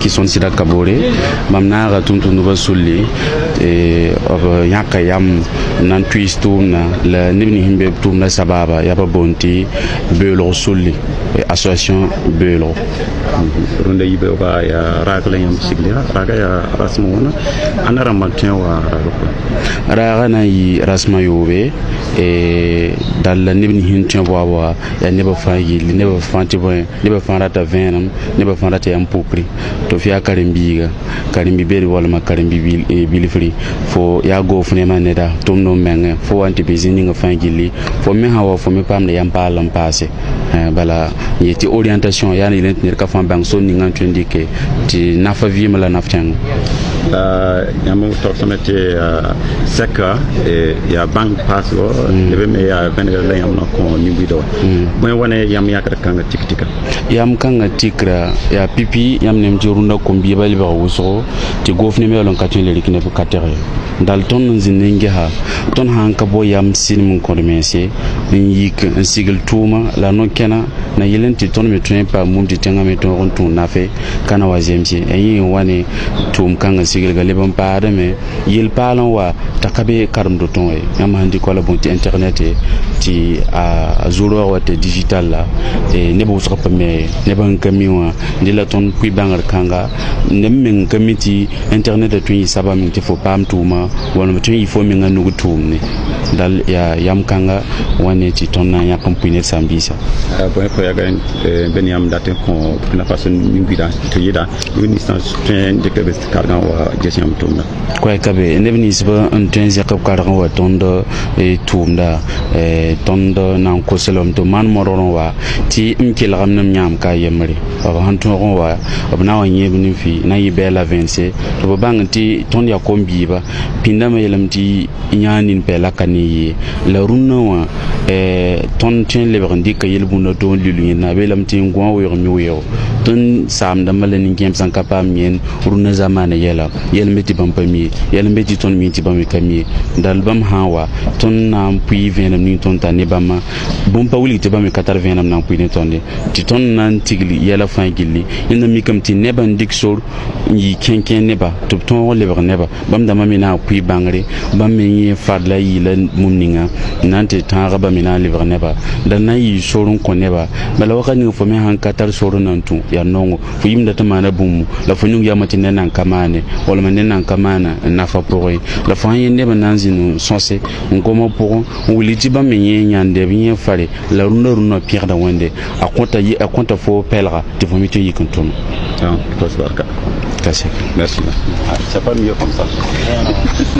Kisõnd sɩda Kabore mam naaga tʋm-tʋmdbã sulli b yãka yam n na n tʋɩs tʋʋmdã la neb nins sẽn be b tʋʋmdã sababa yaa pa boond tɩ beoolg sulli, association beoolg. Rũndã yibeoogã yaa raag la yãmb sigl yaa raaga yaa rasem wãna ãnda rãmba n tõe n wa raagã pʋgẽ? Raaga na n yɩ rasmã yoobe dall la neb nins sẽn tõe waab wa yaa nebã fãa yelli, nebã fãa tɩ bõe, nebã fãa rata vẽenem, nebã fãa rata yam pukri tɩ f yaa karen-biiga, karen-bi-bed walma karen-bi bilfri, fo yaa goof nemã neda tʋmd m mengẽ fo wa n tɩ be zĩ ninga fãa gilli fo me sã wa fo me paamda yam paal n paase. Bala n yetɩ orientation yaa n yel tɩ ned ka fãa bãng sor ninga n tõe n dɩke tɩ nafa vɩɩmã la naf tẽngã. La yãmb togsame tɩ sɛka yaa bãng paasgo leb me yaa vẽnegr la yãmb na kõ nin-buida wã. Bõe wa ne yãmb yãkd kãngã tik tika? Yam kãngã tikra yaa pipi yãmb nem tɩ rũndã kom-biibã lebg wʋsgo tɩ goof ne yaool n ka tõe n le rɩk neb ka tɛg ye. Dal tõnd n zĩnd n gesa tõnd sã n ka bao yam sɩnem n kõd mense n yik n sigl tʋʋma la no-kẽna na yel n tɩ tõnd me tõe n paam mum tɩ tẽngã me tõog n tũ nafe ka na wa zemse ya yẽ n wa ne tʋʋm kãngã siglga leb n paadame yel paal n wa t'a ka be karemdo tõog ye. Yãmb sãn dɩk wala bõe tɩ internet tɩ a zu-roog wa tɩ digital la neb wʋsg pa me neb sẽn ka mi wã dẽ la tõnd pʋɩ bãngr kãnga neb meng ka mi tɩ internet tõe n yɩ saba meng tɩ fo paam tʋʋma wala tõe n yɩ fo mengã nug tʋʋmne. Dal yaa yam kãnga wa ne tɩ tõnd na n yãk n pʋɩ ned saam-biisã. Bõe fo yaga n be ne yãmb dat n kõ Burkina Faso nin-buidã tɩ yɩda neb nins tõe n dɩka b kargã wa ges yãmb tʋʋmda? Koɛ ka be neb ninsbã n tõe n zẽk b karg n wa tõnd tʋʋmda tõnd na n kos lame tɩ b maan modgr n wa tɩ m kelgame ne m yãam ka a yembre b sẽn tõog n wa b na n wa yẽeb ne fɩ na n yɩ bɛɛla vẽnse tɩ b bãng tɩ tõnd yaa kom-biiba pĩndame yeelame tɩ yãa nin pɛɛla ka ne yee la rũnnã wã tõnd tõe n lebg n dɩka yel-bũnda tɩ n lil yẽnda b yeelame tɩ n gõa weoog mi weoogo tõnd saamdãmbã la nin-kẽem sẽn ka paam yẽnd rũnnã zamaana yɛla yɛl n be tɩ bãmb pa mi ye, yɛl n be tɩ tõnd mi tɩ bãmb ka mi ye. Dal bãmb sã n wa tõnd na n pʋɩ vẽenem ning tõnd tar ne bãmba bũmb pa wilg tɩ bãmb me ka tar vẽenem na n pʋɩ ne tõnde tɩ tõnd na n tigl yɛla fãa gilli yẽnda mikame tɩ nebã n dɩk sor n yɩ kẽnkẽ neba tɩ b tõog n lebg neba bãmb dãmbã me na n pʋɩ bãngre bãmb me yẽ fadla yɩɩla mum ninga n na n tɩ tãagã bãmb me na n lebg neba dal na n yɩ sor n kõ neba. Bala wakat ning fo me sãn ka tar sor n na n tũ yaa nongo fo yimda tɩ maana bũmb la fo ning yama tɩ ned nan ka maane walma ned nan ka maana n nafa pʋgẽ la fo sãn yẽ neb n na n zĩnd n sõse n goma pʋgẽ n wilg tɩ bãmb me yẽ yãnde b yẽ fare la rũndã rũndã pẽgda wẽnde a kõta fo pɛlga tɩ fo me tõe n yik n tʋme. Barka. Ka sɛk. Merci. C'est pas mieux comme ça.